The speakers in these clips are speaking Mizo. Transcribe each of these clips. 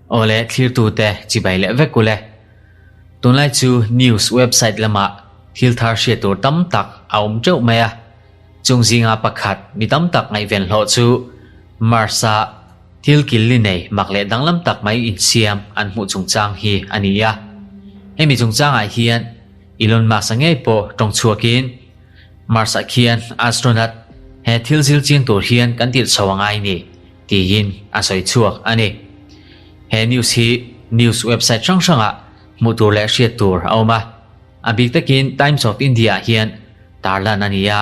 Awle thlirtute chibai leh vek ule. Tunlai chu news website lamah thil thar hriat tur tam tak a awm teuh mai a. Chung zinga pakhat mi tam tak ngaihven hlawh chu Mars-a thil killi nei mak leh danglam tak mai insiam an hmuh chungchang hi a ni a. Hemi chungchangah hian Elon Musk-a ngei pawh tawng chhuakin Mars-ah khian astronaut he thil zil chiang tur hian kan tirh chho a ngai ni tiin a sawi chhuak a ni. He news hi news website hrang hrangah hmuh tur leh hriat tur a awm a, a bik takin Times of India-ah hian tarlan a ni a,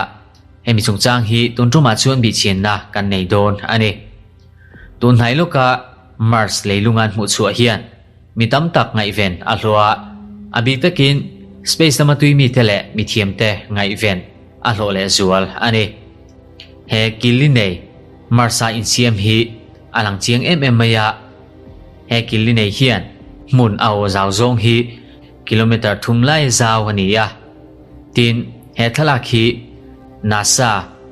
hemi chungchang hi tun tumah chuan bihchhianna kan nei dawn a ni. Tun hnai lawka Mars leilunga an hmuh chhuah hian mi tam tak ngaihven a hlawh a, a bik takin space lama tui mite leh mithiamte ngaihven a hlawh leh zual a ni. He killi nei Mars-a insiam hi a lang chiang em em mai a, he killi nei hian hmun a aw zau zawng hi kilometer thum lai zau a ni a. Tin, he thlalak hi NASA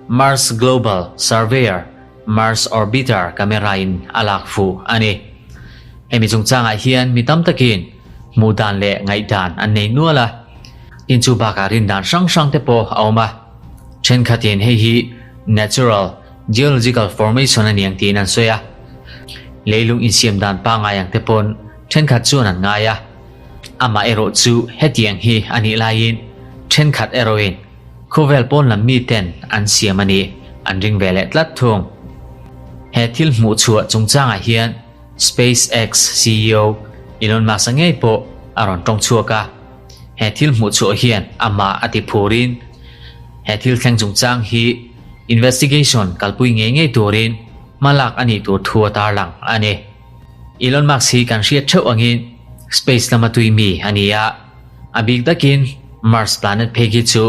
Mars Global Surveyor Mars Orbiter camera in a lak fuh a ni. Hemi chungchangah hian mi tam takin hmuh dan leh ngaihdan an nei nual a, tin chu bakah rin dan hrang hrang te pawh a awm a. Thenkhatin hei hi natural geological formation a niang tiin an sawi a, leilung insiam dan pangngai ang te pawn thenkhat chuan an ngai a. Amah erawh chu hetiang hi a nih laiin thenkhat erawhin Khawvel pawn lam miten an siam a nih an ring ve leh tlat thung. He thil hmuh chhuah chungchangah hian SpaceX ceo Elon Musk-a ngei pawh a rawn tawng chhuak a. He thil hmuh chhuah hian amah a ti phurin he thil thleng chungchang hi investigation kalpui ngei ngei turin hmalak a nih tur thu a tarlang a ni. Elon Musk hi kan hriat theuh angin space lama tui mi a ni a. A bik takin Mars planet phei khi chu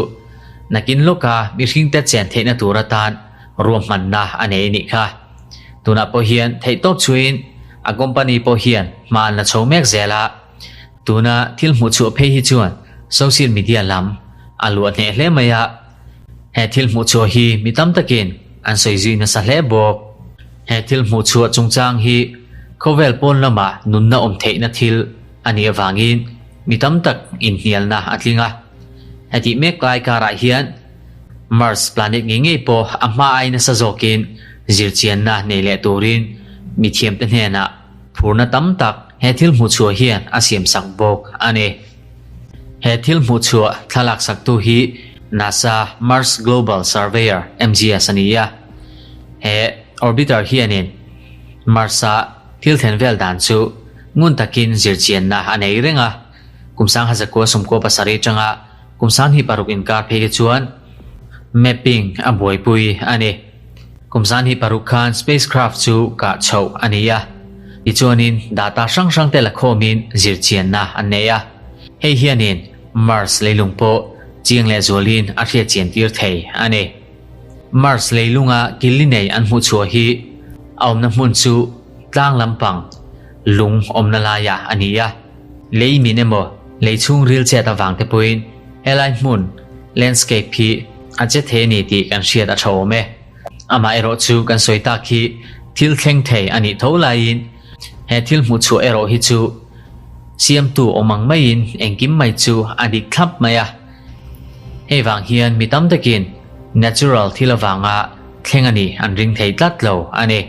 nakin lawka mihringte chen theihna tur atan ruahmanna a nei a nih kha. Tunah pawh hian theihtawp chhuiin a company pawh hian hma an la chho mek zel a. Tuna thil hmuh chhuah phei hi chuan social media lam a luah hneh hle mai a. He thil hmuh chhuah hi mi tam takin an sawi zui nasa hle bawk. He thil hmuh chhuah chungchang hi khawvel pawn lamah nunna awm theihna thil a nih avangin mi tam tak inhnialna a tling a. Hetih mek lai karah hian Mars planet ngei ngei pawh a hma ai nasa zawkin zirchianna nei leh turin mi thiamte hnenah phurna tam tak he thil hmuh chhuah hian a siamsak bawk a ni. He thil hmuh chhuah thlalak saktu hi NASA Mars Global Surveyor, MGS, a ni a. He orbiter hianin Mars-a thil thlen vel dan chu ngun takin zirchianna a nei reng a. Kum 1997 atanga kum 26 inkar phei te chuan mapping a buaipui a ni. Kum 26 khan spacecraft chu kah chhoh a ni a, tichuanin data hrang hrang te la khawmin zirchianna an nei a. Hei hianin Mars leilung pawh chiang leh zualin a hriatchian tir thei a ni. Mars leilunga killi nei an hmuh chhuah hi a awmna hmun chu tlang lampang lung awmna laiah a ni a. Lei min emaw lei chhungril chet avang te pawhin helai hmun, landscape, hi a che thei a ni tih kan hriat a tha awm e. Amah erawh chu kan sawi tak hi thil thleng thei a nih tho laiin he thil hmuh chhuah erawh hi chu siamtu awm ang maiin engkim mai chu a dik thlap mai a. Hei vang hian mi tam takin natural thil avanga thleng a nih an ring thei tlat lo a ni.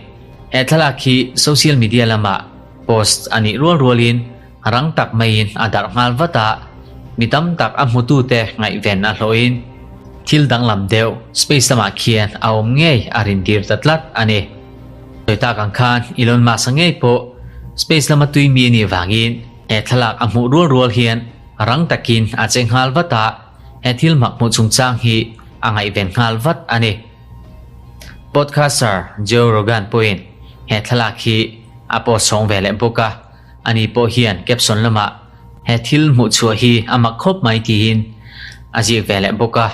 He thlalak hi social media lamah Post a nih rual rualin rang tak maiin a darh nghal vat a, mi tam tak a hmutute ngaihven a hlawhin thil danglam deuh space lamah khian a awm ngei a rintir ta tlat a ni. Sawi tak ang khan Elon Musk-a ngei pawh space lama tui mi a nih vangin he thlalak a hmuh rual rual hian rang takin a che nghal vat a, he thil hmak hmuh chungchang hi a ngaihven nghal vat a ni. Podcaster Joe Rogan pawhin he thlalak hi a post chhawng ve leh bawk a, ani pawh hian caption lamah he thil hmuh chhuah hi a mak khawp mai tiin a ziak ve leh bawk a.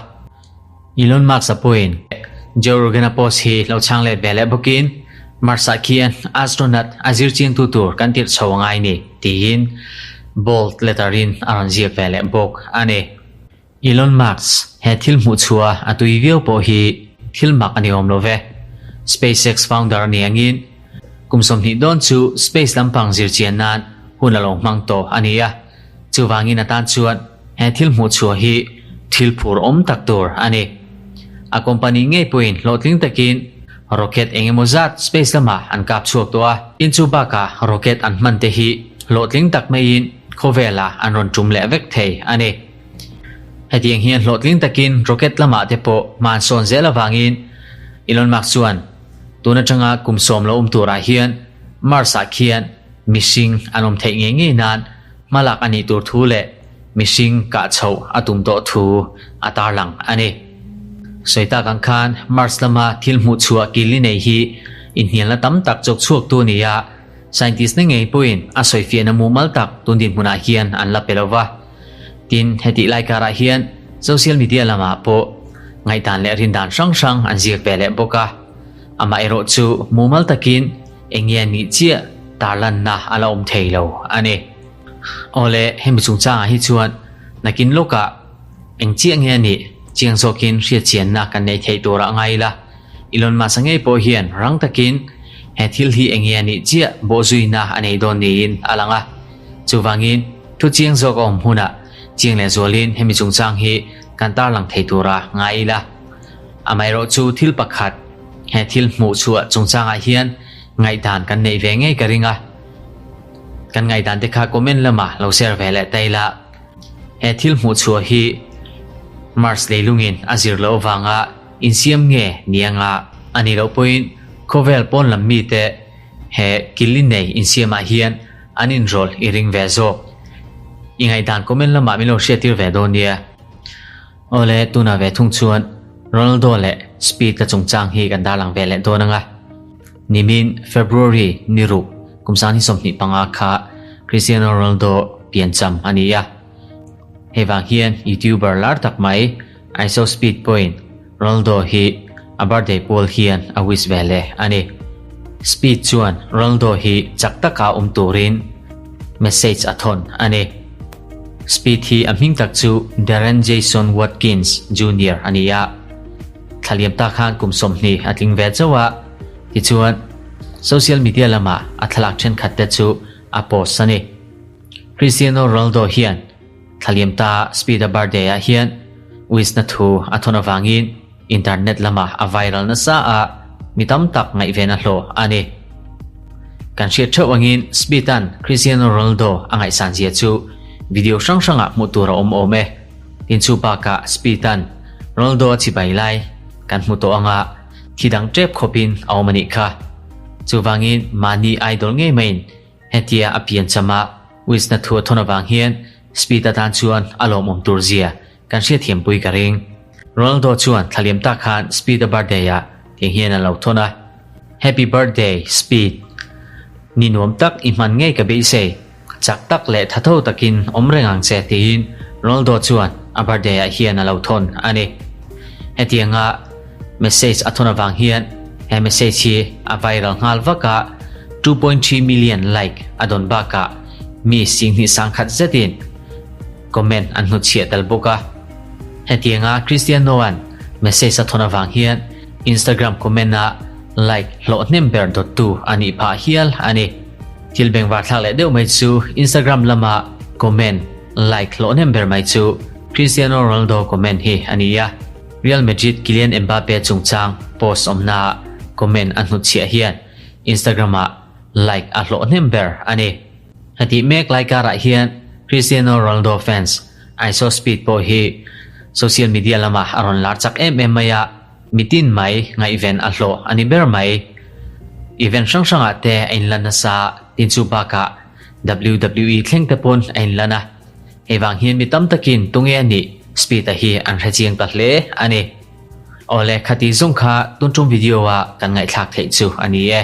Elon Musk-a pawhin Joe Rogan-a post hi lo chhang let ve leh bawkin Mars-ah khian astronaut a zir chiangtu tur kan tirh chho a ngai ni tiin bold letter-in a rawn ziak ve leh bawk a ni. Elon Musk, he thil hmuh chhuah a tui viau pawh hi thil mak a ni awm lo ve. SpaceX founder a ni angin kum 20 dawn chu space lampang zirchian nan hun a lo hmang tawh a ni a. Chuvangin a tan chuan he thil hmuh chhuah hi thil phur awm tak tur a ni. A company ngei pawhin hlawhtling takin rocket eng emaw zat space lamah an kap chhuak tawh a. Tin chu bakah rocket an hman te hi hlawhtling tak maiin khawvelah an rawn tum leh vek thei a ni. Hetiang hian hlawhtling takin rocket lamah te pawh hma an sawn zel avangin Elon Musk chuan tun atanga kum sawm lo awm turah hian Mars-ah khian mihring an awm theih ngei ngei nan hmalak a nih tur thu leh mihring kah chhoh a tum tawh thu a tarlang a ni. Sawi tak ang khan Mars lama thil hmuh chhuah kil i nei hi inhnialna tam tak chawk chhuaktu a ni a, scientist na ngei pawhin a sawifiahna mumal tak tun dinhmunah hian an la pe lo va. Tin, hetih lai karah hian social media lamah pawh ngaihdan leh rindan hrang hrang an ziak ve leh bawk a. Amaherawh chu mumal takin eng nge nih chiah tarlanna a la awm thei lo a ni. Awle, hemi chungchangah hi chuan nakin lawkah eng chiah nge nih chiang zawkin hriatchianna kan nei theih turah ngai ila, Elon Musk-a ngei pawh hian rang takin he thil hi eng nge nih chiah bawhzuina a nei dawn niin a lang a. Chuvangin, thu chiang zawk a awm hunah chiang lehzualin hemi chungchang hi kan tarlang thei tura ngai ila. Amaherawh chu thil pakhat, he thil hmuh chhuah chungchangah hian ngaihdan kan neih ve ngei ka ring a. Kan ngaihdan te kha comment lamah lo share ve leh ta ila. He thil hmuh chhuah hi Mars leilungin a zir loh avanga insiam nge ni anga a nih loh pawhin khawvel pawn lam mite he kil innei insiamah hian an inrawlh i ring ve zawk. I ngaihdan comment lamah min lo hriattir ve dawn nia. Awle, tunah ve thung chuan Ronaldo leh Speed ka chungchang hi kan darlang ve leh dawn anga. Nimin February ni ruk kum 2025 kha Cristiano Ronaldo piancham a ni a. Hei vang hian YouTuber lar tak mai Iso Speed pawhin Ronaldo hi a birthday pual hian a wish ve leh a ni. Speed chuan Ronaldo hi chak taka awm turin message a thawn a ni. Speed hi a hming tak chu Darren Jason Watkins Junior a ni a, thla liam ta khan kum 20 a tling ve chauh a, tichuan social media lamah a thlalak thenkhat te chu a post a ni. Cristiano Ronaldo hian thla liam ta Speed-a birthday ah hian wish na thu a thawn avangin Internet lamah a viral nasa a, mi tam tak ngaihven a hlawh a ni. Kan hriat theuh angin Smith-a'n Cristiano Ronaldo a ngaihsan zia chu video hrang hrangah hmuh tur a awm awm e. Tin chu bakah Smith-a'n Ronaldo a chibai lai kan hmu tawh anga thi dang tep khawpin a awm a nih kha. Chuvangin mahni idol ngei maiin Hetia a pianchama wish-na thu a thawn avang hian Speed atan chuan a lawmawm tur zia kan hriatthiampui ka ring. Ronaldo chuan thla liam tak khan Speed-a birthday-ah tiang hian a lo thawn a, Happy birthday Speed! Ni nuam tak i hman ngei ka beisei, chak tak leh tha tho takin awm reng ang che tiin Ronaldo chuan a birthday-ah hian a lo thawn a ni. Hetianga message a thawn avang hian he message hi a viral nghal vak a, 2.3 million like a dawn bakah mi singhnih sangkhat zetin comment an hnutchhiah tel bawk a. Hetianga Cristiano-a'n message a thawn avang hian Instagram comment-a like hlawh hnem ber dawttu a nih phah hial a ni. Thil bengvar thlak leh deuh mai chu Instagram lama comment like hlawh hnem ber mai chu Cristiano Ronaldo comment hi a ni a. Real Madrid Kylian Mbappe chungchang post awmnaah comment a hnutchhiah hian Instagram-ah like a hlawh hnem ber a ni. Hetih mek lai karah hian Cristiano Ronaldo fans Iso Speed pawh hi social media lamah a rawn lar chak em em mai a, mitin mai ngaihven a hlawh a ni ber mai. Event hrang hrangah te a inlan nasa tin chu bakah WWE thleng te pawn a inlan a, hei vang hian mi tam takin tunge a nih Speed-a hi an hrechiang ta hle a ni. Awle, khati zawng kha tun tum video-a kan ngaihthlak theih chu a ni e.